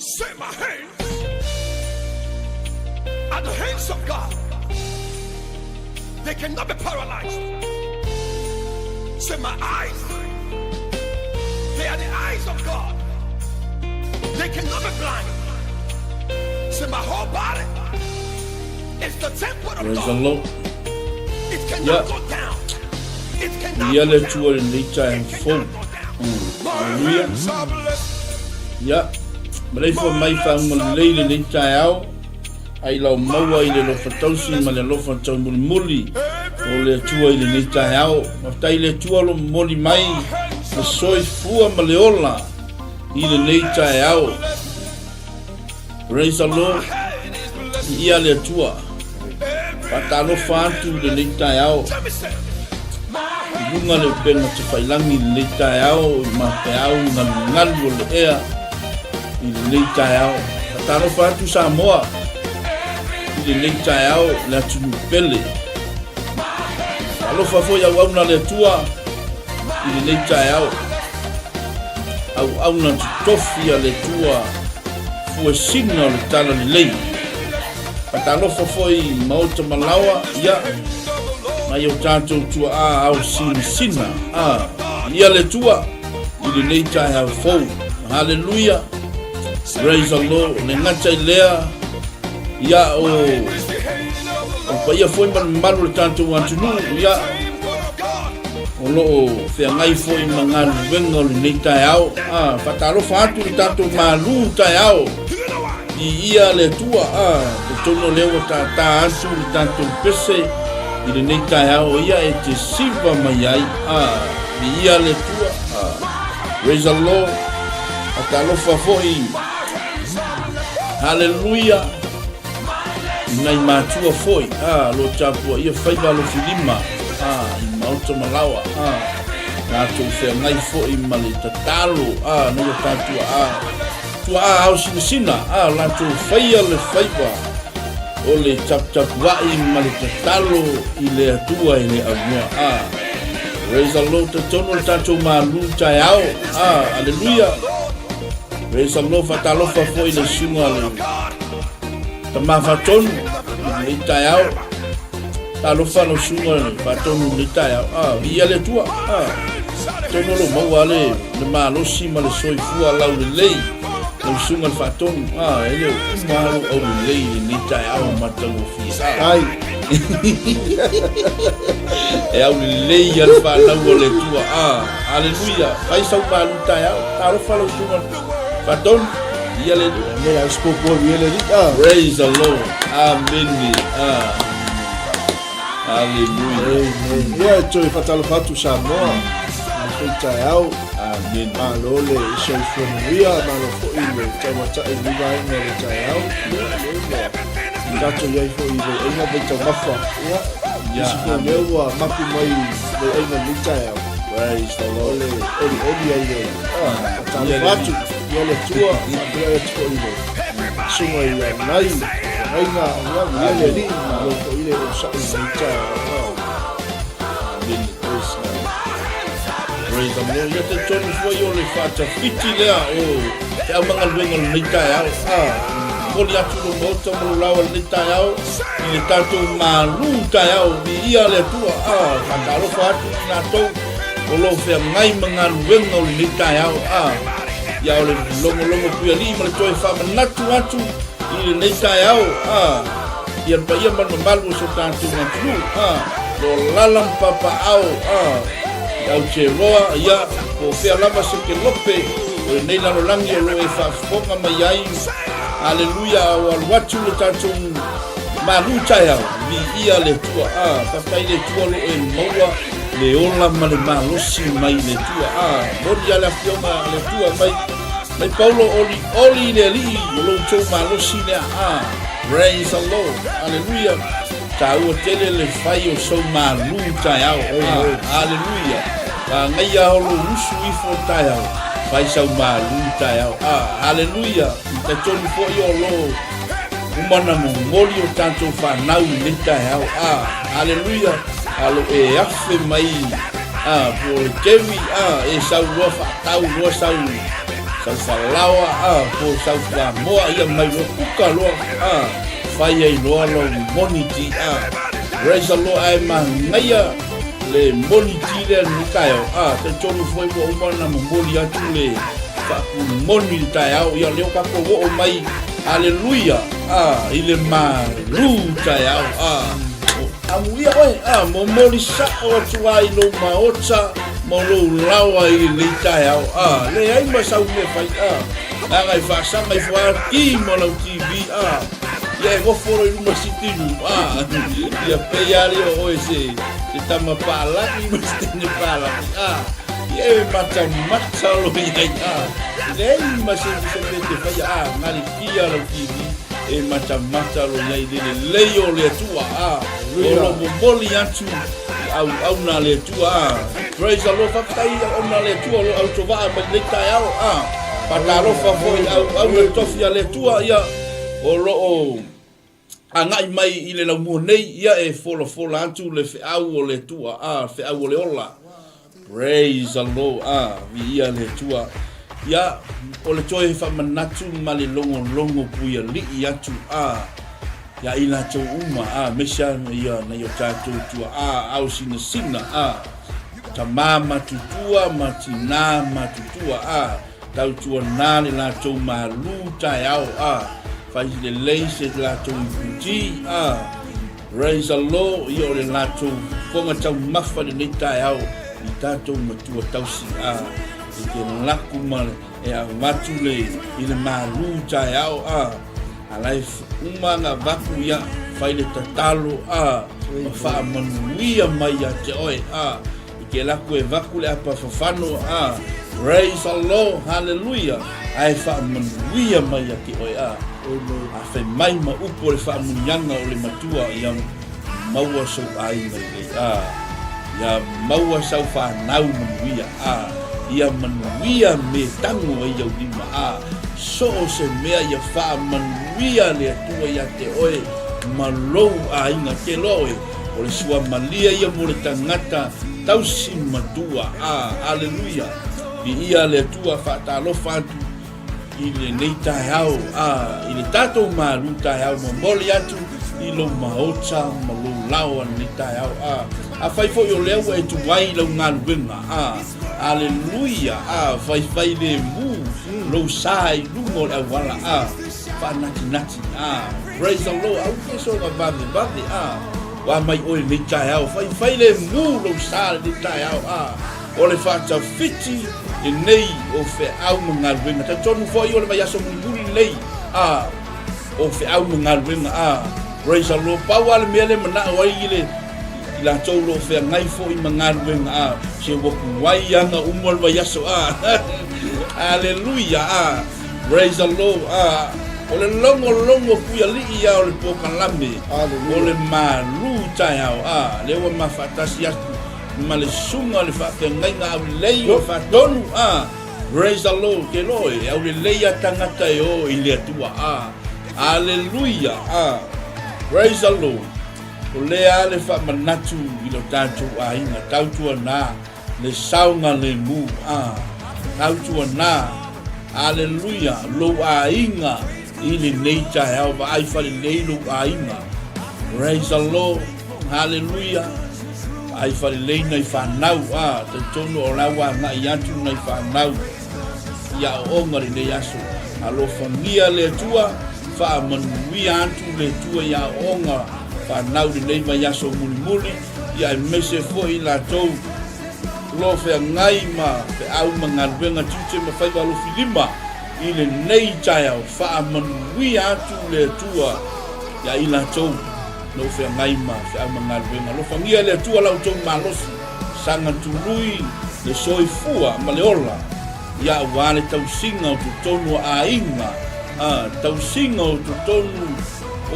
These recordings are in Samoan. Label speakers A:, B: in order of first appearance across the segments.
A: Say my hands are the hands of God. They cannot be paralyzed. Say my eyes, they are the eyes of God. They cannot be blind. Say my whole body is the temple of
B: Praise the
A: God.
B: Lord.
A: It cannot
B: Yeah.
A: go down. It cannot
B: Ia
A: go
B: le
A: down.
B: Atua i lenei taeao
A: It
B: fou.
A: cannot go down.
B: Mm.
A: My
B: Hallelujah.
A: hands are blessed.
B: Ia, maleifua mai faauga lelei i lenei taeao, a ila o maua i le alofa tausi ma le alofa taumulimuli o le Atua i lenei taeao. Faafetai i le Atua o lo o momoli mai le soifua ma le ola i lenei taeao. Praise the Lord. Viia le Atua. Faatalofa atu i lenei taeao. I luga le upega tafailangi i lenei taeao i mapeau galugalu o le ea i lenei taeao. Faatalofa atu Samoa i lenei taeao le atunuu pele. Faatalofa foi auauna le Atua i lenei taeao. Auauna totofi a le Atua fuesina o le tala lelei. Faatalofa foi i maota malaoa, ia, nai o tatou tuaa ao sinasina, a, ia le Atua i lenei taeao fou. Haleluia, praise the Lord. Le gata i lea, ia, o, o paia foi ma le mamalu o le tatou atunuu, ia, o lo o feagai foi ma galuega o lenei taeao. A, faatalofa atu i le tatou malu taeao. Viia le Atua, a, talitonu o lea ua tātā atu le tatou pese i lenei taeao o ia e te siva mai ai, a, viia le Atua, a, praise the Lord, faatalofa foi, haleluia, i nai matua foi, a, lo tapuaia faiva alofilima, a, i maota malaoa, a, tatou feagai foi ma le tatalo, a, nei o tatua, a, Tuaa ao sinasina a latou faia le faiva o le taputapuai ma le tatalo i le Atua e le aunoa. A Praise the Lord, talitonu o le tatou malu taeao. A Aleluia. Praise the Lord, faatalofa foi i le susuga le Tama Faatonu i lenei taeao. Talofa lau susuga le Faatonu i lenei taeao. A viia le Atua. A tonu o lo maua le le malosi ma le soifua laulelei lau susuga le Faatonu. A e le o uma lava lou aulelei i lenei taeao matagofie. A
C: Ai.
B: E aulelei a le fanau o le Atua. A aleluia. Fai sau malu taeao. Talofa lau susuga le Faatonu. Ia le Atua.
C: Me la scopo vi le rita.
B: Praise the Lord. Amen. Ah. Hallelujah.
C: Amen. Ia e toe faatalofa atu Samoa. Le foi taeao.
B: Amen.
C: Malo le soifua manuia, malo foi le taumatai i vaega o le taeao. Ia, lea ua tatou i ai foi i Vaiaiga vaitaumafa. Ia,
B: Ia,
C: isi foi
B: amen.
C: lea ua mapu mai Vaiaiga i lenei taeao.
B: Praise the
C: O
B: Lord.
C: le olioli ai le
B: Ia
C: faatalofa
B: le
C: atu. Ia le Atua, faafeiloai atu foi i le susuga ia Nai, Feagaiga, ia, ia le Alii, malo foi le onosai i lenei taeao.
B: Amen.
C: Praise God.
B: Praise the Lord. Ia talitonu foi o le faatafiti lea o te aumagaluega o lenei taeao. Ah, momoli atu lou maota ma lou laoa i lenei taeao i le tatou malu taeao. Viia le Atua. Ah, faatalofa atu i latou o lo o feagai ma galuega o lenei taeao. Ah, ia o le logologo puialii ma le toe faamanatu atu i lenei taeao. Ah, ia le paia ma le mamalu o so tatou atunuu. Ah, lo lala ma papaao. Ah, i Aotearoa, ia, po o fea lava se kelope o lenei lalolagi o lo o e faafofoga mai ai. Aleluia, a o alu atu le tatou malu taeao, viia le Atua. Ah, faafetai i le Atua o lo o e maua le ola ma le malosi mai le Atua. Ah, moni a le Afioga a le Atua mai, mai Paulo oli oli i le Alii o lo outou malosi lea. Ah, praise the Lord. Aleluia. Taua tele le fai o sou malu taeao. Ah, aleluia. Magaia o lou usu ifo taeao. Fai sau malu taeao. Ah, aleluia. Talitonu foi o lo uma na momoli o tatou fanau i lenei taeao. Ah, aleluia. A lo e afe mai ah, po o le kevi, ah, e sau loa faatau loa sau Sau falaoa a, po o sau fuamoa ia mai loa kuka loa a, fai ai loa lou moni ti a. Praise the Lord ae manaia le moni ti lea lenei taeao a, talitonu foi ua uma ona momoli atu le faakumoni i le taeao ia lea ua tatou oo mai haleluia a i le malu taeao a. Amuia oe a, momoli sao atu ai i lou maota ma lou laoa i lenei taeao a, leai ma sau mea fai a, leaga e faasaga ifo lava ki ma lau TV a, ia e nofo loa i luma sitting room a, ia pei lava lea o oe se se tama palagi ma se teine palagi a, ia e matamata loa i ai a, leai ma se se mea e te faia a, galikia lau TV e matamata loa i ai le lelei o le Atua a, o lo momoli atu i auauna a le Atua a. Praise the Lord, faafetai i auauna a le Atua o lo o autovaa mai lenei taeao a. Faatalofa foi i auauna tofi a le Atua ia o lo o agai mai i le laumua nei ia e folafola atu le feau o le Atua a, feau o le ola. Praise the Lord a, viia le Atua. Ia, o le toe faamanatu ma le logologo puialii atu a ia i latou uma a, aemaise lava ia nai o tatou tuaa ao sinasina a, tamā matutua ma tinā matutua a, tautuanā le latou malū taeao a, fai lelei se latou iputi a, Praise the Lord, ia o le latou fofoga taumafa lenei taeao i tatou matua tausi a e te laku ma e avatu le i le malu taeao a ala e uma na vaku ia fai le tatalo a ma faamanuia mai ia te oe a i ke laku e vaku le apa fafano a praise the Lord hallelujah ae faamanuia mai ia te oe a a fai mai ma upu o le faamuniaga o le matua ia maua sou aiga lelei a ia maua sau fanau manuia a ia manuia me tago ai au lima a so o se mea ia faamanuia le Atua ia te oe ma lou aiga te loa oe O le suamalie ia mo le tagata tausi matua. A, aleluia! Viia le Atua, faatalofa atu i lenei taeao, a, i le tatou malu taeao, momoli atu i lou maota ma lou laoa lenei taeao. A, afai foi o lea ua e tuai i lau galuega, a, aleluia! A, faifai lemu lou sa i luga o le auala, a, faanatinati, a, Praise the Lord, au ke soga vave vave a. Wa mai oe lenei taeao, fai fai le mu lou sa lenei taeao a. O le faatafiti lenei o feau ma galuega. Talitonu foi o le vaiaso mulimuli lenei a o feau ma galuega a. Praise the Lord, pau lava le mea lea manao ai i le i latou o lo o feagai foi ma galuega a. Se ua kuai aga uma le vaiaso a. Aleluia a. Praise the Lord a. O le logologo puialii ia o le polokalame o le malu taeao a lea ua ma faatasi atu ma le susuga o le faafeagaiga aulelei o le faatonu a. Praise the Lord ke loa e aulelei a tagata e o i le Atua a. Aleluia a. Praise the Lord. O lea le faamanatu i lo tatou aiga tautuana Le saogalemu, a, tautuana, aleluia, lou aiga i lenei taeao, vaai falelei lou aiga. Praise the Lord, haleluia. Vaai falelei nai fanau, a, talitonu o la ua agai atu nai fanau i aoaoga lenei aso. Alofagia le Atua, faamanuia atu le Atua i aoaoga fanau lenei vaiaso mulimuli. Ia aemaise foi i latou o lo o feagai ma feau ma galuega tiute ma faiva alofilima i lenei taeao, faamanuia atu le Atua ia i latou o lo o feagai ma feau ma galuega. Alofagia le Atua la outou malosi, saga tului le soifua ma le ola, ia aua le tausiga o totonu o aiga, a, tausiga o totonu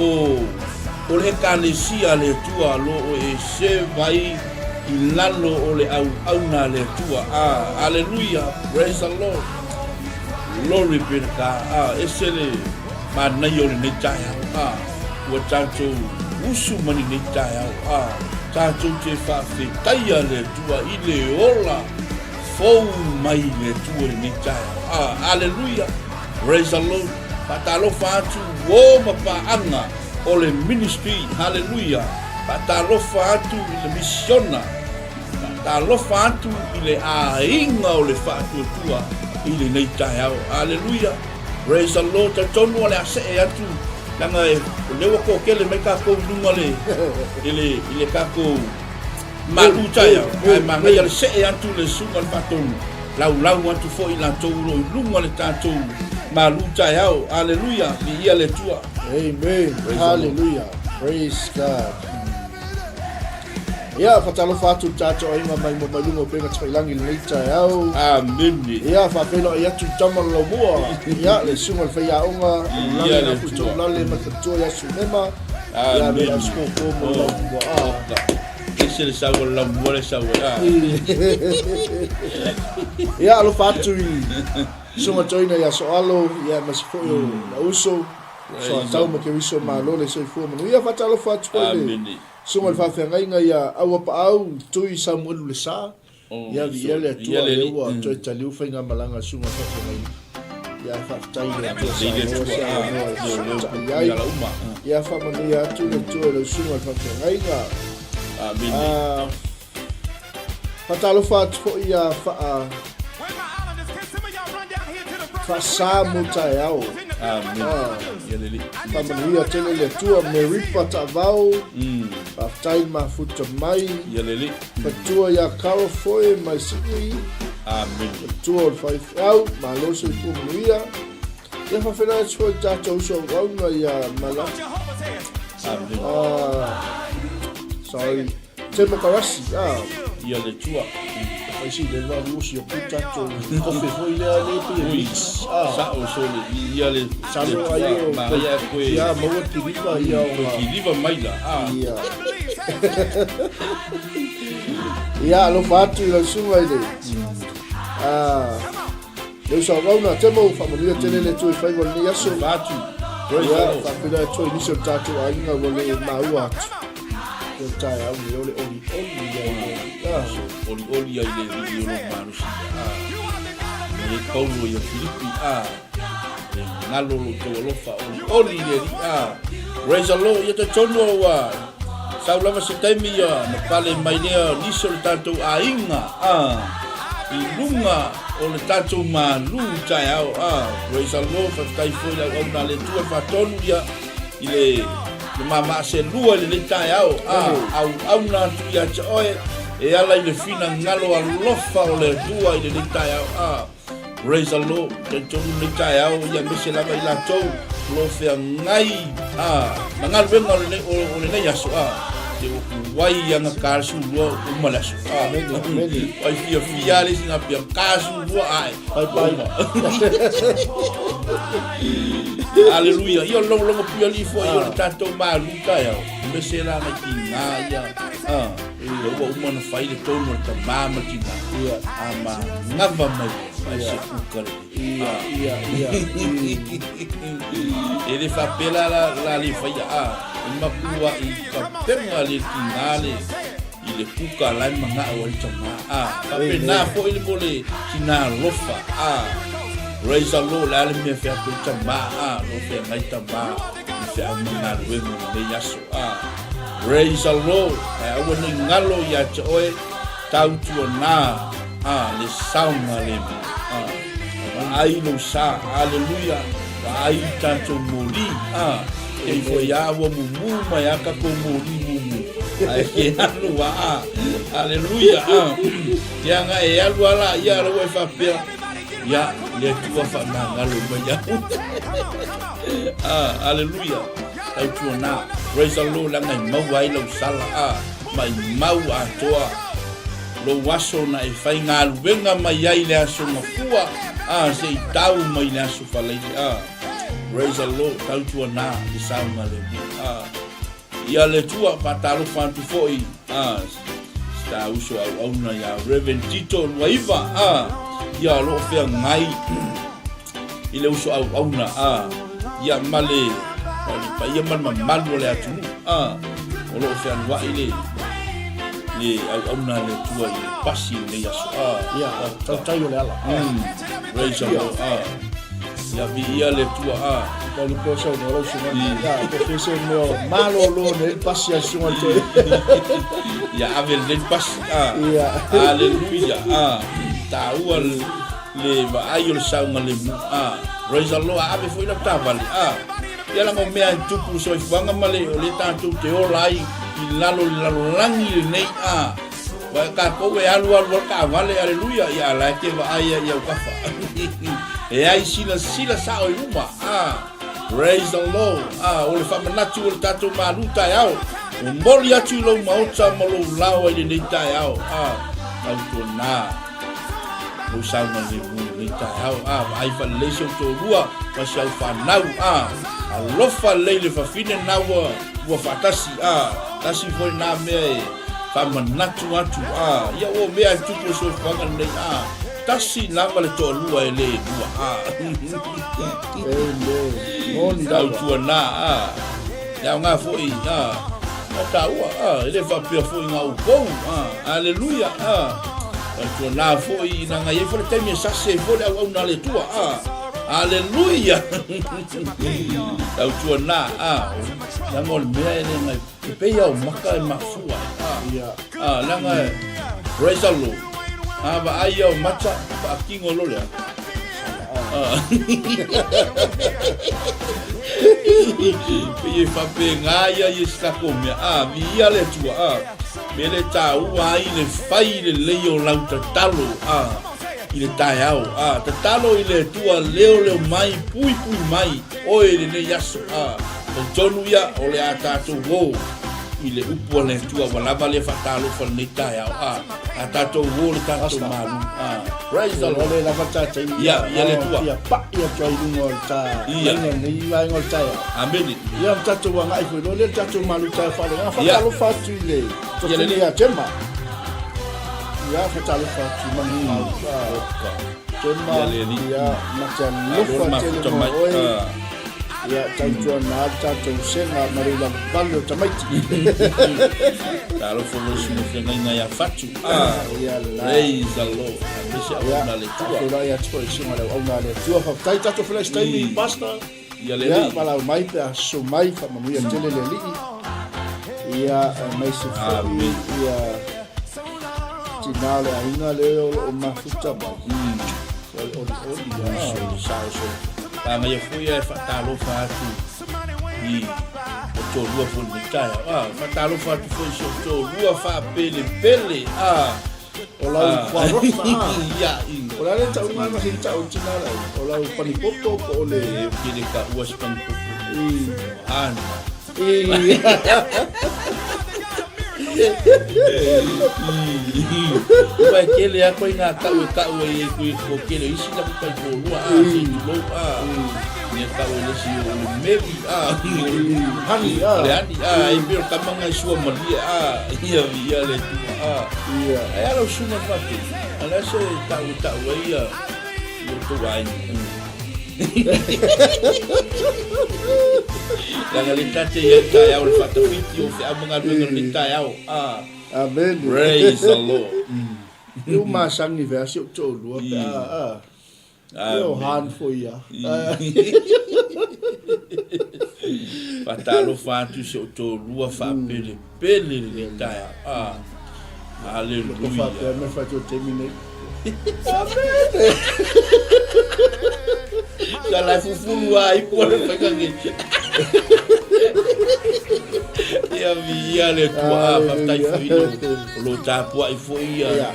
B: o o le Ekalesia a le Atua o lo o e serve ai i lalo o le auauna a le Atua. A, aleluia, praise the Lord. Glory be to God. A, ese le manaia o lenei taeao. A, ua tatou usu mai lenei taeao. A, tatou te faafetaia le Atua i le ola. fou mai le Atua i lenei taeao. Ah, aleluia! Praise the Lord. Faatalofa atu uo ma paaga o le ministry. Haleluia. Faatalofa atu i le misiona. Faatalofa atu i le aiga o le faatuatua i lenei taeao. Haleluia. Praise the Lord. Talitonu o le a see atu leaga e, o lea ua toatele mai tatou i luga le, i le, i le tatou malu taeao. Ae manaia le see atu le susuga le faatonu, laulau atu foi i latou o lo o i luga le tatou malu taeao. Aleluia, viia le Atua.
C: Amen. Hallelujah. Praise God. Ia, faatalofa atu i le tatou aiga mai mo mai luga o Upega Tafailangi i lenei taeao.
B: Amene.
C: Ia, faafeiloai atu i tama o le laumua. Ia, le susuga i le faiaoga, o
B: Ia
C: Lale
B: le
C: Afu
B: Atua.
C: Taulale ma le faletua ia Sunema. Ia,
B: Amene.
C: le au sikoko mo le laumua. Ah.
B: Ese le sau o le laumua le sau e. Ah.
C: Ia, alofa atu i susuga toeaina ia Soalo, ia aemaise foi o Lauso, Soatau ma Keriso Malo le soifua manuia. Faatalofa atu foi i le
B: Amene.
C: Susuga i le faafeagaiga ia Auapaau Tui Samuelu Lesa, ia viia le Atua o lea ua toe taliu faigamalaga a le susuga i le faafeagaiga. Ia faafetai i le Atua sa maua se avanoa e fesootai ai. Ia faamanuia atu le Atua i lau susuga i le faafeagaiga.
B: Amene.
C: Faatalofa atu foi ia Faa Faasa mo taeao.
B: Amen.
C: Ah.
B: Ia lelei.
C: Faamanuia tele le Atua Meripa Taavao. Faafetai le mafuta mai.
B: Ia lelei.
C: Fatua ia Carol Foe mai Sydney.
B: Amen.
C: Fatua o le faifeau. Malo soifua manuia. Ia faafeiloai atu foi i le tatou uso auauna ia Mala.
B: Amen.
C: Ah, sorry. Temo Karasi, ah.
B: Ia le tua.
C: Fai si le va usi o puta to kofe foi lea le pe
B: Ui,
C: mix. Ah.
B: Sao sole ia le
C: Salo ai o
B: ma ia koe.
C: Ia maua kiriva ia o.
B: Koe kiriva mai la. Ah.
C: Ia. Ia alofa atu i lau susuga i le. Ah. Le uso auauna, Temo, faamanuia tele le Atua i faiva o lenei aso.
B: Fatu. Praise
C: Ia,
B: the Lord.
C: faafeiloai atu ai nisi o le tatou aiga ua le maua atu. Ia taeao nei o le olioli ia i le... Ah.
B: Olioli ai le alii o lou malosi. Ah. Mai e Paulo ia Filipi. Ah. E galo lo outou alofa olioli le alii. Ah. Praise the Lord. Ia talitonu au ua sau lava se taimi ia na pale mai lea nisi o le tatou aiga. Ah. I luga o le tatou malu taeao. Ah. Praise the Lord. Faafetai foi i le auauna a le Atua e faatonu ia i le le mamaa selua i lenei taeao. Ah. Auauna atu ia te oe e ala i le finagalo alofa o le Atua i lenei taeao. Ah. Praise the Lord. Talitonu lenei taeao ia aemaise lava i latou o lo o feagai a ma galuega o lenei, o, o lenei aso a. Te ua kuai anga kasulua uma le aso. A.
C: Amene, amene.
B: Ai fia fia le singa pia kasulua ae.
C: Bye bye.
B: Aleluia. Ia longo longo pia li fo ia o le tatou malu taeao. Aemaise la ngai tina ia. A. Ia ua uma ona fai le tonu o le tamā ma le tinā.
C: Ia.
B: A ma gava mai ai se kuka lelei.
C: Ia, ia, ia.
B: E le faapea la la la le faia a e makuaʻi kapega le tinā le i le kuka la e manao ai le tamā. A faapena foi le mo le tinā alofa. A praise the Lord, le a le mea e feapo ai tamā a lo feagai tamā i feau ma galuega o lenei aso. A Praise the Lord, ae aua nei galo ia te oe tautuana a le saogalemu. A vaai lou sa, aleluia, vaai i tatou moli. A kei foi a ua mumu mai a tatou moli mumu. Ae ke alu a a, aleluia. A ke anga e alu ala ia ala ua e faapea, ia le Atua faamagalo mai au. A aleluia. Tautuana, praise the Lord, leaga e maua ai lau sala a maimau atoa lou aso na e faigaluega mai ai le aso mafua a se i tau mai le aso falaile a praise the Lord, tautuana le saogalemu a ia le Atua faatalofa atu foi a si ta uso auauna ia Reverend Tito Luaiva a ia o lo o feagai i le uso auauna a ia ma le paia ma le mamalu o le atunuu a o lo o fealuai le Le auauna a le Atua i le pasi i lenei aso. Ah,
C: Ia, tautai o le ala.
B: Praise the Lord. Ah. Ia viia le Atua. Ah.
C: Lau le po sau no lau suga. Ia, po fese mea o malolo nei le pasi a suga te.
B: Ia ave lenei pasi. Ah.
C: Ia.
B: Aleluia. Ah. Taua le le vaai o le saogalemu. Ah. Praise the Lord. Ave foi lau taavale. Ah. Ia laga o mea e tupu le soifuaga ma le o lea tatou te ola ai i lalo i le lalolagi lenei a Ua tatou e alu alu ai taavale aleluia ia la e te vaai ai i au kafa e ai silasila sao i luma a Praise the Lord a o le faamanatu o le tatou malu taeao momoli atu i lou maota ma lou lao ai lenei taeao a tautuana Lou saogalemu i lenei taeao, a, vaai faalelei si ou toalua ma si au fanau, a, alofa lelei le fafine na ua, ua faatasi, a, tasi foi na mea e faamanatu atu, a, ia ua mea e tupu le soifuaga lenei, a, tasi lava le toalua e le lua, a.
C: Amen. Moni lava.
B: Tautuana, a, e aoga foi, a, na taua, a, e le faapea foi na outou, a, aleluia, a. Tautuana foi ina ngai ai foi le taimi e sasi ai foi le auauna a le Atua. Ah, aleluia. Tautuana, ah, leaga o le mea e le ngai, e pei au maka e mafua. Ah,
C: Ia.
B: ah, leaga e, praise the Lord. Ah, vaai au mata, faatino loa lea. Ah. Pei e faapena ia i si tatou mea. Ah, viia le Atua. Ah. Mea le taua ai le fai lelei o lau tatalo a i le taeao a tatalo i le Atua leoleo mai puipui mai oe i lenei aso a talitonu ia o le a tatou o i le upu a le Atua ua lava lea faatalofa lenei taeao a a tatou o le tatou malu a praise the Lord
C: le lava tatou
B: ia ia le Atua
C: ia pa'i atu ai luga o le ta
B: Ia.
C: lenei vaega o le taeao.
B: Amene.
C: Ia ma tatou agai foi loa lea le tatou malu taeao faaleaga. Faatalofa atu i le tofine ia Gemma. Ia faatalofa atu i Manufau. Gemma, ia ma te alofa tele mo oe. Ia tautuana le tatou sega ma le ulavavale o tamaiti.
B: Talofa loa si mafeagaiga ia Fatu.
C: Ia la.
B: Praise the Lord. Aemaise auauna a le Atua.
C: Faafeiloai atu foi i susuga i le auauna a le Atua. Faafetai tatou felai se taimi, Pastor.
B: Ia le
C: Ia,
B: Alii.
C: valaau mai pe a susu mai, faamanuia tele le Alii. Ia, aemaise foi
B: Amen.
C: ia tina o le aiga lea o lo o mafuta mai. O le olioli, ia.
B: Sole sao sole. Pagaia foi e faatalofa atu i o toalua foi lenei taeao. Ah, faatalofa atu foi i si o toalua faapelepele. Ah,
C: O lau fuarofa, ah.
B: Ia, i.
C: O le a le tauga na se tau tina lai? O lau panipoto po o le...
B: E ke le ka ua se panipoto.
C: I.
B: Ana.
C: I.
B: Ua e kele a koe ngā tau e tau e e koe ko kele isi la kai kōrua a se tulou a Ia tau e lesi o le meri a
C: Hani a
B: le hani a e peo kamanga i sua malie a ia ia le tua a
C: Ia.
B: Ai ala o sunga whate ala se tau e tau e ia i o tō ai Langa le tate ia tai au le whatawhiti o whia mga luenga le tai au. Ah.
C: Amen.
B: Praise the Lord.
C: I o masangi vea si o to'olua pe a a. Ia o han foi ia.
B: Faatalofa atu si ou toalua faapelepele lenei taeao. Ah.
C: Loko
B: Hallelujah.
C: faapea me whai taimi nei.
B: Sa lai fufulu a ipu a le whaika nge. Ia vi ia le tua a whaftai foi lo, lo tāpuai foi ia.
C: Ia.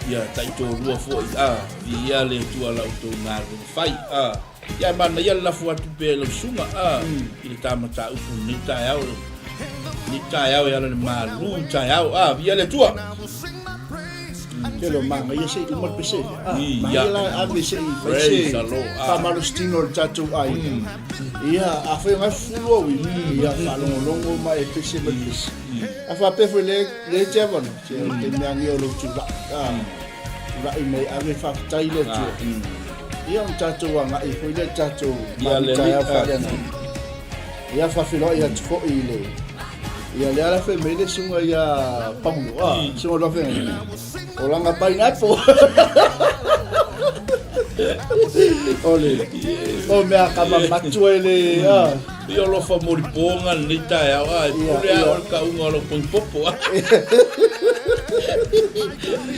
B: Ia taitoalua foi a vi ia le Atua la outou galuega fai a. Ia e manaia le lafo atu pea i lau susuga a i le ta mataupu i lenei taeao lenei taeao e ala i le malu taeao a vi ia le Atua.
C: Tele o manaia se i uma le pese. Ah,
B: Ia.
C: manaia la ave se i fai
B: Praise
C: se
B: the Lord. Ah.
C: faamalositino o le tatou aiga. Ia, afai o ngai fufulu au i, ia faalogologo ma e pese ma le pese. A faapea foi le le te avano, te te mea agi o lou tulai. Ah, tulai mai ave faafetai le Atua. Ia ona tatou agai foi lea i le tatou
B: Ia, le
C: malu taeao
B: Alii, ah.
C: faaleagaga. Ia faafeiloai atu foi i le Ia lea la fai mai le susuga ia Paulo, a, susuga o le faafeagaiga, o lana pineapple. O le, o mea kama matua e le, a.
B: Ia alofa mo le pōga lenei taeao, a, e pule a o le kauga o lou pogipopo, a.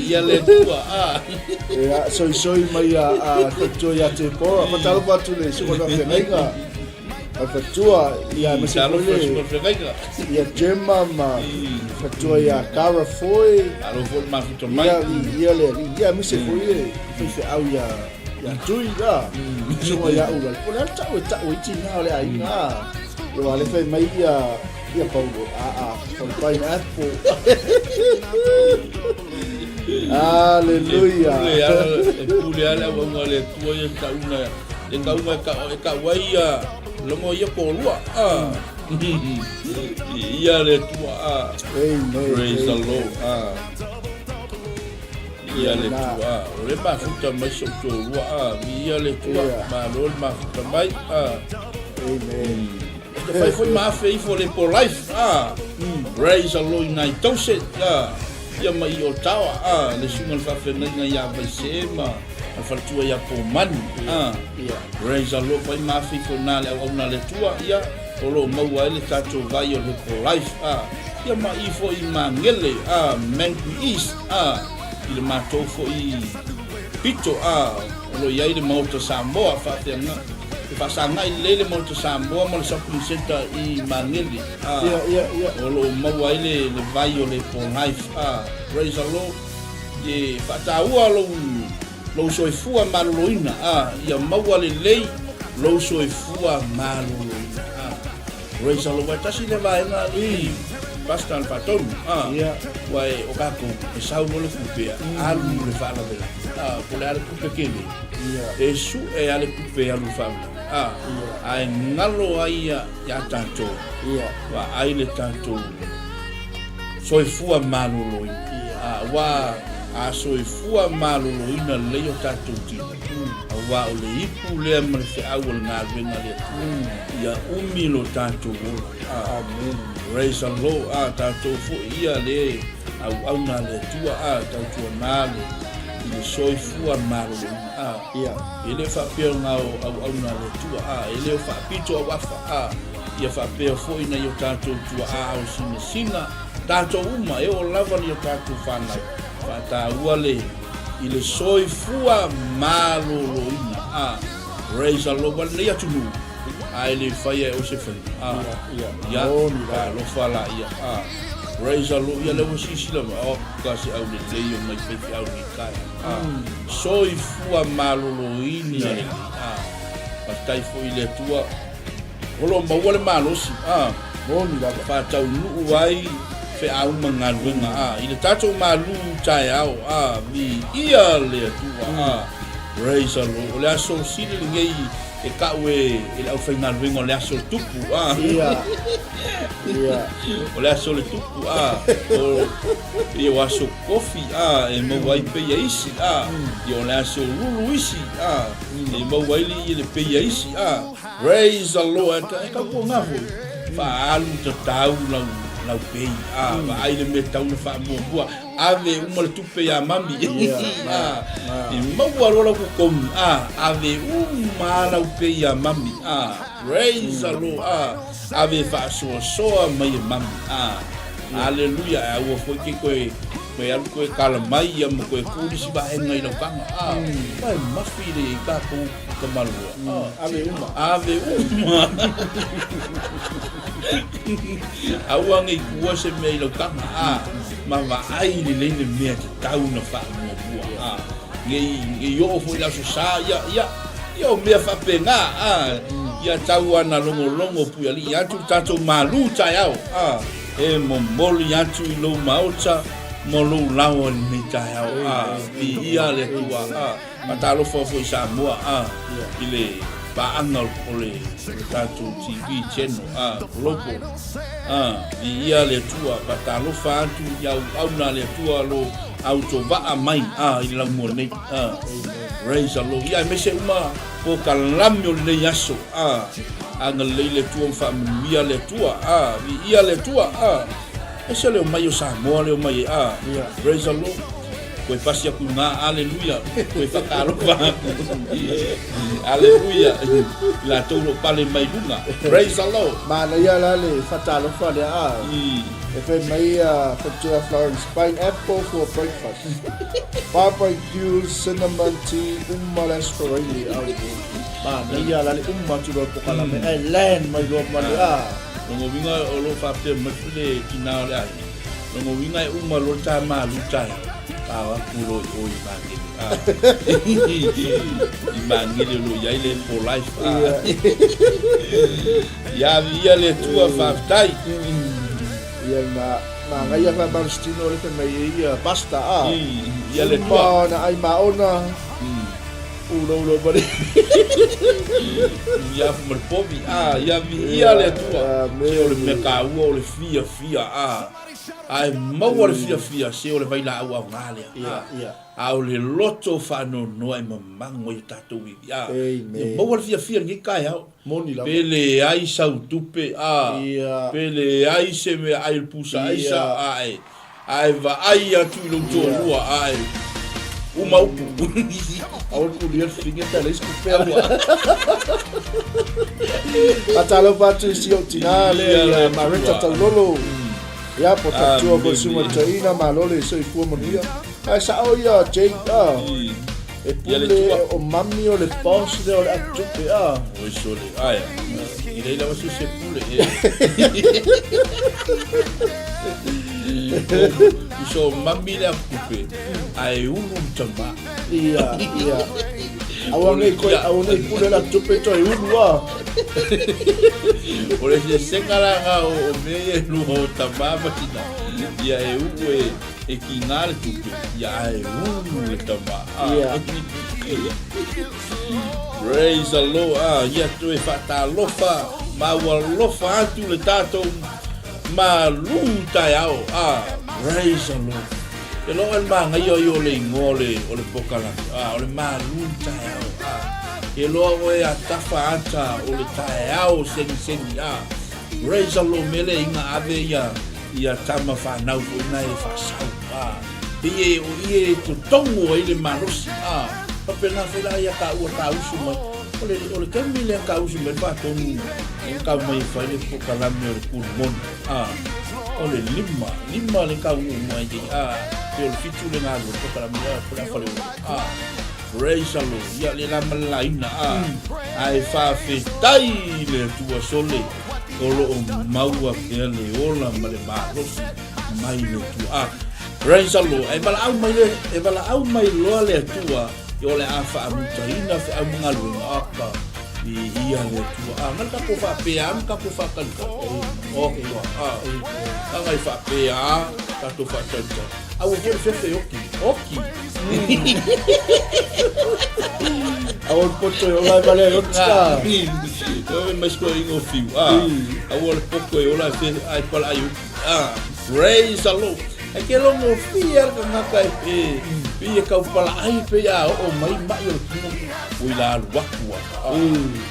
B: Ia le Atua, a.
C: Ia, soisoi mai a, a faletua ia Tepora. Faatalofa atu i le susuga o le faafeagaiga. Faletua ia aemaise foi le ia Gemma ma faletua ia Cara Foy.
B: Malo foi le mafuta mai.
C: Ia ia le alii ia aemaise foi le faifeau ia ia Tui la. Susuga ia Ula. O le a le tau e tau ai tina o le aiga. Ia aua le fai mai ia ia Paulo a a o le pineapple. Hallelujah.
B: E pule a le auauna a le Atua ia tauna e tauga e ka e kau ai ia logo ia kolua. Ah. Ia le Atua. Ah.
C: Amen.
B: Praise the Lord. Ah. Ia le Atua. O le mafuta mai so tolua. Ah. Ia le Atua. Malo le mafuta mai. Ah.
C: Amen.
B: E fai foi ma afe ifo le po life. Ah. Praise the Lord nai tause. Ah. Ia ma i Ottawa, a, le susuga i le faafeagaiga ia Vaisee ma le faletua ia Pomani, a, Praise the Lord, fai ma afe ifo i ina le auauna a le Atua, ia, o lo o maua ai le tatou vai o le Hope Life, a, ia ma i foi i Magele, a, Mangui East, a, i le matou foi pito, a, o lo o i ai le Maota Samoa, faafeaga, e faasagai lelei le Maota Samoa ma le Shopping Centre i Magele. O lo o maua ai le le vai o le Life. Praise the Lord. E faataua lou lou soifua maloloina. Ia maua lelei lou soifua maloloina. Praise the Lord. Ua tasi le vaega alii Pastor le faatonu. Ua e o kākou e sau loa le kupe alu le faalavelave. Po o le a le kupe kele. E suʻe a le kupe alu le faalavelave. Ae galo ai ia iā tatou, vaai le tatou soifua maloloina. Aua a soifua maloloina lelei o tatou tino, aua o le ipu lea ma le feau o le galuega a le Atua, ia umi lo tatou ola.
C: Amen.
B: Praise the Lord. A tatou foi ia le auauna a le Atua, a tautuana le i le soifua maloloina. A.
C: Ia.
B: E le faapea o ngā o auauna a le Atua, ā, e le o faapito auafa, ā, ia faapea foi nai o tātou tuaʻā ao sinasina, tātou uma, e oo lava ni o tātou whānau, whaatāua le, i le soifua malōlōina, ā, praise the Lord, ua lenei atunuu, ā, e le whaia e o se whainga, ā, ia, talofa la ia, ā, praise the Lord, ia le ua sisila mai, oh, ka se au lelei o mai faifeau nei kai. Soifua maloloina lelei. Faafetai foi i le Atua o lo o maua le malosi
C: Moni lava.
B: Faataunuu ai feau ma galuega i le tatou malu taeao. Viia le Atua. Praise the Lord. O le aso sili lenei e kau e le aufaigaluega o le aso o le tupu.
C: Ia. Ia.
B: O le aso o le tupu. O Ia o aso kofi, a, e maua ai peia isi, a, ia o le aso lulu isi, a, e maua ai le ia le peia isi, a. Praise the Lord, e tau ko ngā foi. Whaalu tatau lau, lau pei, a, vaai le mea tau na whaamuamua, ave uma le tupe iā mami, a, e maua loa lau kokomu, a, ave uma lau pei iā mami, a, praise the Lord, a, ave whaasoasoa mai e mami, a. Aleluia, e aua foi ke koe, koe alu koe kala mai ia ma koe ku nisi vaega i lau taga. A, ua e mafi le i tatou tamaloa.
C: A, ave uma.
B: Ave uma. Aua nei kua se mea i lau taga. A, ma vaai lelei le mea tatau na faamuamua. A, nei, nei oo foi i le aso sa, ia, ia, ia o mea faapena. A, ia tau ana logologo puialii atu le tatou malu taeao. A, e momoli atu i lou maota ma lou laoa i lenei taeao. A, viia le Atua. A, faatalofa foi i Samoa, a, i le paaga o le tatou TV channel, a, Global. A, viia le Atua. Faatalofa atu i auauna a le Atua o lo autovaa mai, a, i le laumua nei. A, praise the Lord. Ia, aemaise uma polokalame o lenei aso. A. Agalelei le Atua ma faamanuia le Atua, a, viia le Atua, a. Ese le omai o Samoa le omai e, a. Praise the Lord. Koe pasi aku i ngā, aleluia. Koe whakaalofa aku. Aleluia. I latou lo pale mai lunga. Praise the Lord.
C: Manaia la le whatalofa lea, a. E whai mai a Whatua Florence, pineapple for breakfast. Barbecue, cinnamon tea, uma le asparaili, au. Manaia la le uma atu loa pokalame, ae land mai loa ma le, a.
B: Longa uiga o lo o faapea mai foi le tina o le aiga, longa uiga e uma loa le ta malu taeao, tao atu loa i o i Magele, a. I Magele o lo o i ai le for life, a. Ia viia le Atua, faafetai.
C: Ia na manaia faamalositino le fai mai ai ia basta, a.
B: Ia le Atua.
C: Uma ona ai maona. Uloulo ma le.
B: Ia afu ma le povi, a, ia viia le Atua. Se o le mea taua o le fiafia, a. A e maua le fiafia, se o le vailaau aoga lea, a. A o le loto faanoanoa e mamago ai o tatou ivi, a. Ia maua le fiafia i lenei taeao.
C: Moni lava.
B: Pe leai sau tupe, a. Pe leai se meaai o le pusa aisa, a e. Ae vaai atu i lou toalua, ae uma upu.
C: Aua le kulia le fafine pe a leai se tupe aua. Faatalofa atu i si ou tina lea ia Mareta Taulolo. Ia po tatua po susuga toeaina malo le soifua manuia. Ae sao ia Jake a. E pule o mami o le boss lea o le atutupe a.
B: Oi sole ae. I leai lava se se pule e. Uso mami le atutupe ae ulu le tama.
C: Ia, ia. Aua nei koe, aua nei pule le atutupe toe ulu a.
B: O le sesega la nga o mea ia e lua o tama ma tina. Ia e ulu e E ki ngā le tupe, ia ae ulu le tama.
C: Ia.
B: Praise the Lord. Ah, ia toe whaatalofa, ma ua lofa atu le tātou malū taeao. Ah, praise the Lord. Te loa le māngaia i o le ingoa o le, o le pokalame. Ah, o le malū taeao. Ah, ke loa oe a tafa ata o le taeao segisegi. Ah, praise the Lord. Mele inga ave ia Ia tama whanau foi na e whaasau, a, pei e o ie e totongo ai le malosi, a, faapena foi la ia taua tausu mai. O le, o le taimi lea tausu mai le faatonu e tau mai e fai le pokalame o le kulumoni, a, o le lima, lima le taunuu mai ai, a, pe o le fitu le galue pokalame, a, po le a fale olo, a, praise the Lord, ia le la ma le laina, a, ae faafetai le Atua sole. O lo o maua pea le ola ma le malosi mai le Atua. Ah, praise the Lord. E valaau mai le, e valaau mai loa le Atua i o le a faamutaina feau ma galuega. Aka, i ia le Atua. Ah, ngana tatou faapea ma tatou faatalitali. Oka, ah, aga i faapea tatou faatalitali. Aua foi le fefe oki, oki.
C: Aua le poto e ola e vale ai oti ta.
B: Oi mai sko ingo fiu. Ah, aua le poto e ola e fe ai pala ai uki. Ah, praise the Lord. E ke longo fia le kangaka e pe pe e kau pala ai pe a o mai mai o le kino. Oi la alu aku a. Ah,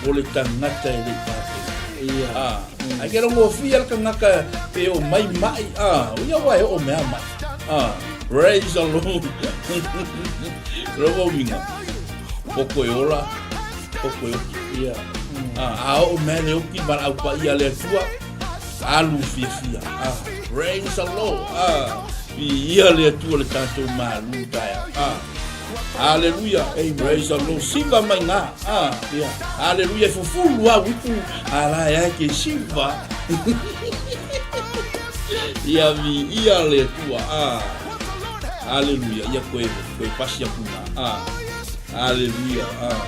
B: o le tangata e le pape.
C: Ia.
B: Ah, ai ke longo fia le kangaka pe o mai mai. Ah, o ia wa e o mea mai. Ah, praise the Lord. Robo minga. Poko e ola, poko e oki.
C: Ia.
B: Ah, a o mea le oki ma au pa ia le Atua. Alu fiafia. Ah, praise the Lord. Ah, i ia le Atua le tātou malu taeao. Ah, Hallelujah. Praise the Lord. Siva mai ngā. Ah,
C: Ia.
B: Hallelujah. E fufulu au ipu. Ala e ai ke siva. Ia vi ia le Atua. Ah. Hallelujah. Ia koe, koe pasi aku ngā. Ah. Hallelujah. Ah.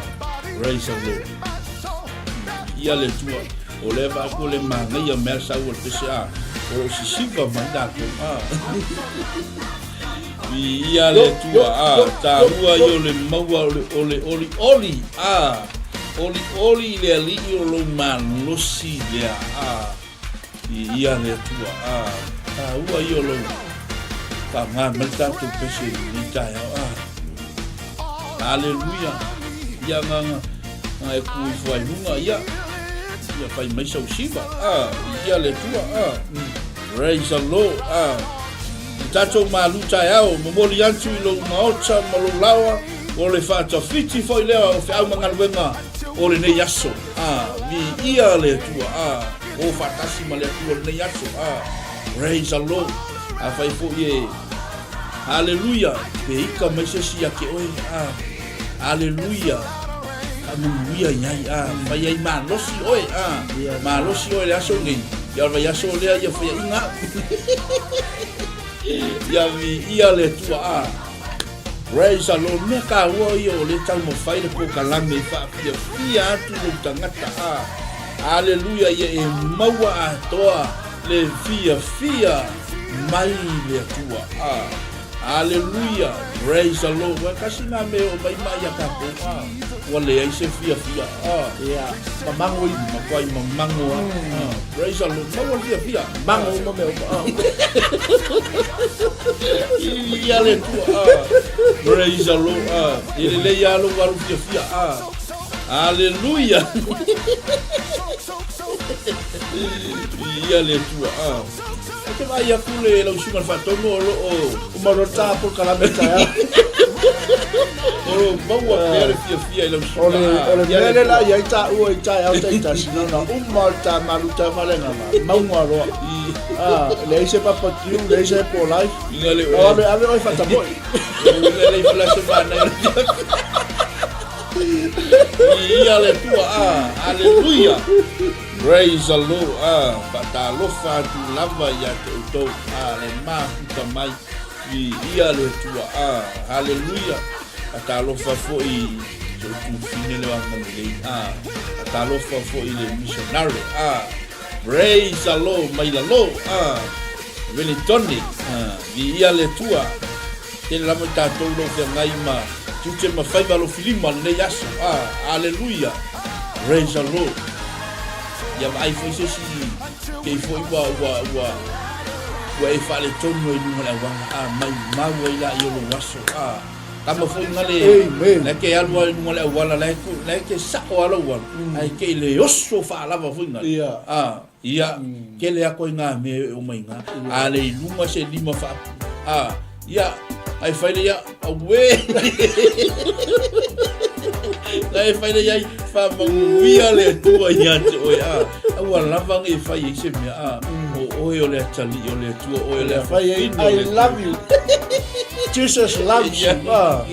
B: Praise the Lord. Ia le Atua. O le va ko le manaia mea sau o le pese a. O lo sisiva mai tātou. Ah. I ia le Atua. Ah. Tāua i o le maua o le ole oli oli. Ah. Oli oli i le alii o lou malosi lea. Ah. I ia le Atua, a, taua ia o lou whaangā mai le tātou pese i lenei taeao, a. Aleluia. Ia nga, nga, nga e ku ifo ai lunga, ia. Ia fai mai sau siva, a, viia le Atua, a. Praise the Lord, a. I tatou malu taeao, momoli atu i lou maota ma lou laoa, o le faatafiti foi lea o feau ma galuega o lenei aso, a. Viia le Atua, a. O faatasi ma le Atua i lenei aso, a. Praise the Lord. Afai foi e, Haleluia, pe ika mai se isi ia te oe, a. Aleluia. Faamanuia i ai, a, fai ai malosi oe, a, malosi oe le aso nei. Ia o le vaiaso lea ia faiaina au. Ia viia le Atua, a. Praise the Lord. Mea taua ia o le taumafai le polokalame e faafiafia atu lou tagata, a. Aleluia, ia e maua atoa le fiafia mai le Atua, a. Aleluia! Praise the Lord! Ua tasi nā mea o mai mai ia tātou, a, ua leai se fiafia, a.
C: Ia, mamango i.
B: Makuai mamango a. A, praise the Lord. Maua le fiafia.
C: Mango uma mea uma, a.
B: Ia le Atua, a. Praise the Lord, a. E lelei lava lou alu fiafia, a. Aleluia! Ia le Atua, a. Ou te vaai atu le lau susuga i le faatonu o lo o...
C: Uma loa le ta polokalame taeao.
B: O lo o maua pea le fiafia i lau susuga.
C: O le, o le mea lea la i ai taua i taeao taitasi, na ona uma o le ta malu ta faleagala, mauga loa. Ah, leai se barbecue, leai se Apple Life.
B: Inga le
C: O ave, ave oe fatamoi.
B: Inga le ifala se manaia. Ia le Atua, ah, aleluia. Praise the Lord, ah, faatalofa atu lava ia te outou, ah, le mafuta mai, viia le Atua, ah, haleluia. Faatalofa foi i si ou tufine le agalelei, ah, faatalofa foi i le missionary, ah, praise the Lord mai lalo, ah, Wellingtone, ah, viia le Atua. Tele lava i tatou o lo o feagai ma tiute ma faiva alofilima lenei aso. Ah, aleluia. Praise the Lord. Ia vaai foi se isi kei foi ua ua ua ua e faaletonu ai luga o le auala. Ah, maumau ai la i o lou aso. Ah, kama foi ngale
C: Amen.
B: la ke alu ai luga o le auala la ke la ke sa'o a lou alu. Ae ke i le oso faalava foi ngale.
C: Ia.
B: Ah, Ia, kele ako i ngā mea e o mai ngā. A le i lunga se lima wha. A, ia, ai whaile ia, aue! Nā e whaile ia, wha manguia le Atua ia te oe, a. Aua lava nge whai ei se mea, a. O oe o le atali o le Atua, oe o le
C: Whai ei,
B: awhawhine o
C: I
B: le Atua.
C: love you. Jesus loves you. Ah.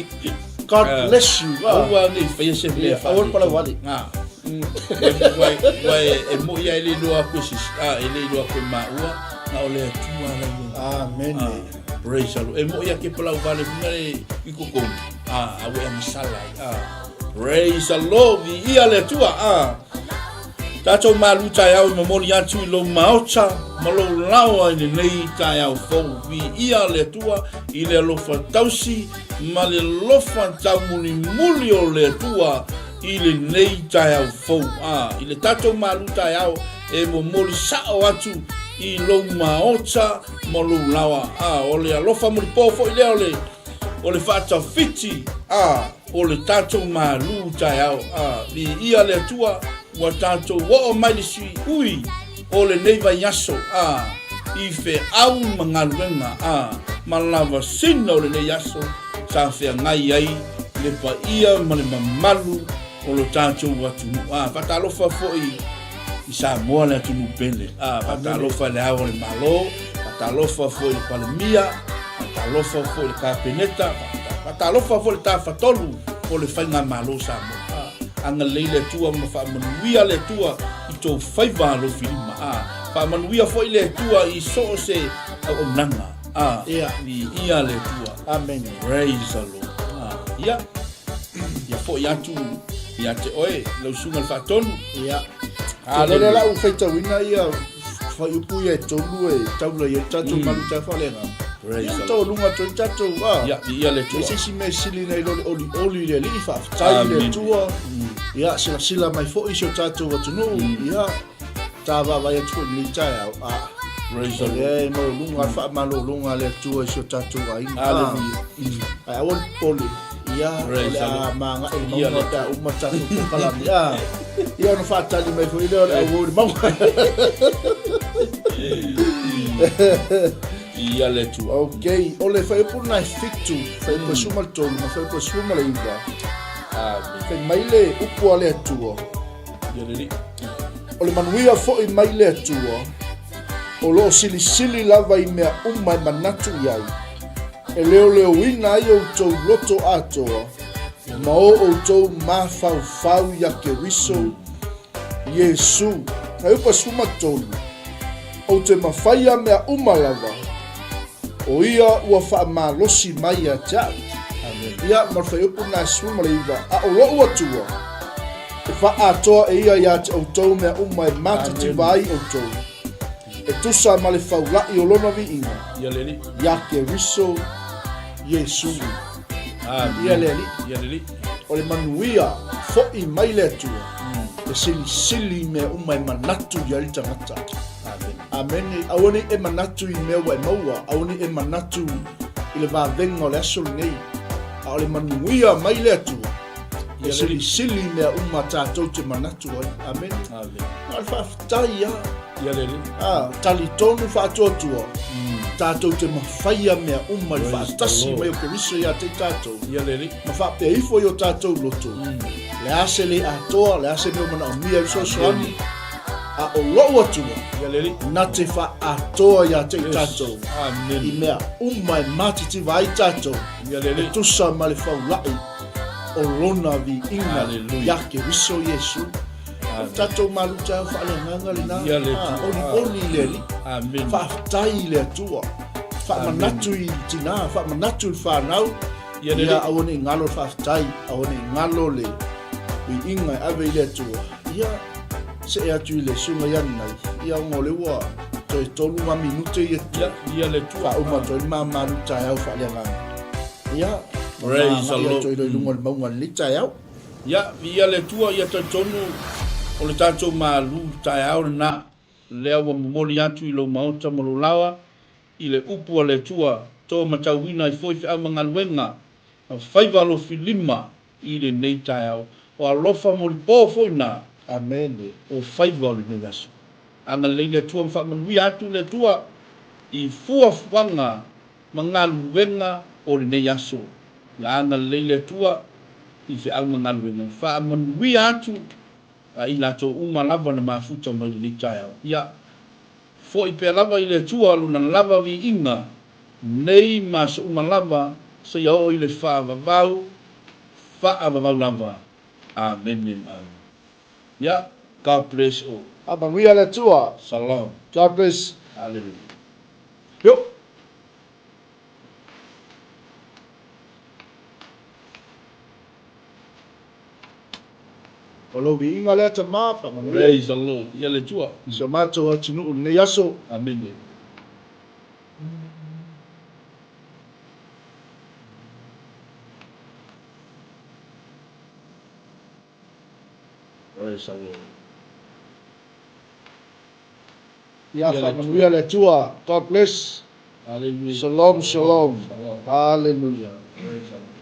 C: God bless you. Ah.
B: Aua nge whaia se mea
C: Ia, aua le palau
B: Ngā. Ua e moi ai le iloa aku e sisi, a, e le iloa aku e maua, na o le Atua la ia.
C: Amen.
B: Ah, praise the Lord. E moi ake palau vale hunga le i kokou. Ah, awe a masala ai. Ah, praise the Lord. Viia le Atua. Ah, tātou malu taeao i momoli atu i lou maota ma lou laoa i lenei taeao fou. Viia le Atua i le alofa tausi ma le lofa taumulimuli o le Atua i lenei taeao fou, ā, i le tatou malu taeao e momoli sa'o atu i lou maota ma lou laoa, ā, o le alofa mulipo foi lea o le, o le faatafiti, ā, o le tatou malu taeao, ā, viia le Atua ua tatou oo mai le siui o lenei vaiaso, ā, i feau ma galuega, ā, ma lavasina o lenei aso sa feagai ai le paia ma le mamalu o lo tatou atunuu. Ā, faatalofa foi i Samoa le atunuu pele. Ā, faatalofa i le Ao o le Malo, faatalofa foi i le Palemia, faatalofa foi i le Kapeneta, faatalofa foi i le Tafatolu o le Faigamalo Samoa. Ā, agalelei le Atua ma faamanuia le Atua i tou faiva alofilima. Ā, faamanuia foi le Atua i so o se auaunaga. Ā,
C: Ia.
B: viia le Atua.
C: Amen.
B: Praise the Lord. Ā, ia, ia foi atu ia te oe, lau susuga i le faatonu.
C: Ia. Te lele lau faitauina ia fuaiupu ia e tolu e taula i ai le tatou malu taufaaleaga.
B: Praise
C: Ia
B: the
C: tau lunga atu ai le tatou a.
B: Ia, viia le Atua.
C: Leai se isi mea e sili nei lo le olioli i le Alii, faafetai i le
B: Amen.
C: Atua. Ia, silasila mai foi i si o tatou atunuu. Ia, ta vaavaai atu foi i lenei taeao. A,
B: Praise the
C: o
B: Lord.
C: lea e maualuga le faamalologa a le Atua i si o tatou aiga.
B: Hallelujah.
C: Ae aua le popole. Ia, o le a magai i mauga pe a uma tatou polokalame. A, ia ona faatali mai foi lea o le auou i le mauga.
B: Ia le Atua.
C: Ok, o le fuaiupu lena e 7, fuaiupu e 13 ma fuaiupu e 19.
B: Amen.
C: Fai mai le upu a le Atua.
B: Ia le Alii.
C: O le manuia foi mai le Atua, o lo o silisili lava i mea uma e manatu i ai, e leoleoina ai outou loto atoa ma o outou mafaufau iā Keriso Iesu. Fuaiupu 13, Ou te mafaia mea uma lava, o ia ua faamalosi mai ia te au. Ia, ma le fuaiupu lena e 19, A o lou Atua, e faaatoa e ia ia te outou mea uma e matitiva ai outou, e tusa ma le faula'i o lona viiga, iā Keriso Iesu. Ia le Alii. O le manuia fo'i mai le Atua, e silisili i mea uma e manatu i ai le tagata. Amene. Aua nei e manatu i mea ua e maua, aua nei e manatu i le vavega o le aso lenei, a o le manuia mai le Atua, e silisili i mea uma tatou te manatu ai. Amene. Na o le faafetai lava.
B: Ia le Alii.
C: A, talitonu faatuatua, tatou te mafaia mea uma i le faatasi mai o Keriso ia te i tatou.
B: Ia le Alii.
C: Ma faapea ifo i o tatou loto, le a se le atoa, le a se mea o manaomia i le fesoasoani, a o lou Atua,
B: Ia le Alii.
C: na te faaatoa ia te i tatou
B: Amen.
C: i mea uma e matitiva ai tatou,
B: Ia le Alii.
C: e tusa ma le faula'i o Lona viiga
B: Hallelujah.
C: ia Keriso Iesu. O le tatou malu taeao faaleagaga lena.
B: Ia le Atua.
C: Olioli i le Alii.
B: Amen.
C: Faafetai i le Atua. Faamanatu i tina, faamanatu i le fanau.
B: Ia le
C: Ia
B: Alii.
C: aua ne i galo le faafetai, aua ne i galo le viiga e ave i le Atua. Ia see atu i le susuga ia Nanai, ia ona o lea ua toe 3 ma minute ia
B: Ia, ia le Atua.
C: faauma atu ai le ma malu taeao faaleagaga. Ia,
B: Praise the
C: ma
B: Lord.
C: atu ai loa i luga o le mauga i lenei taeao.
B: Ia, viia le Atua, ia talitonu o le tatou malu taeao lena, lea ua momoli atu i lou maota ma lou laoa i le upu a le Atua, to matauina ai foi feau ma galuega ma faiva alofilima i lenei taeao. O alofa molipo foi na.
C: Amene.
B: O faiva o lenei aso. Agalelei le Atua ma faamanuia atu le Atua i fuafuaga ma galuega o lenei aso. Ia agalelei le Atua i feau ma galuega, faamanuia atu a i latou uma lava na mafuta mai lenei taeao. Ia foi pea lava i le Atua lona lava viiga nei ma aso uma lava seia oo i le faavavau, faavavau lava. Amene. Ia, God bless all.
C: Faamanuia le Atua.
B: Shalom.
C: God bless.
B: Hallelujah.
C: Yo. O lou viiga lea tama, faamanuia.
B: Praise the Lord. Ia le Atua.
C: Si o matou atunuu i lenei aso.
B: Amene. Praise the Lord.
C: Ia faamanuia le Atua. God bless.
B: Hallelujah.
C: Shalom, shalom.
B: Shalom.
C: Hallelujah.
B: Praise the Lord.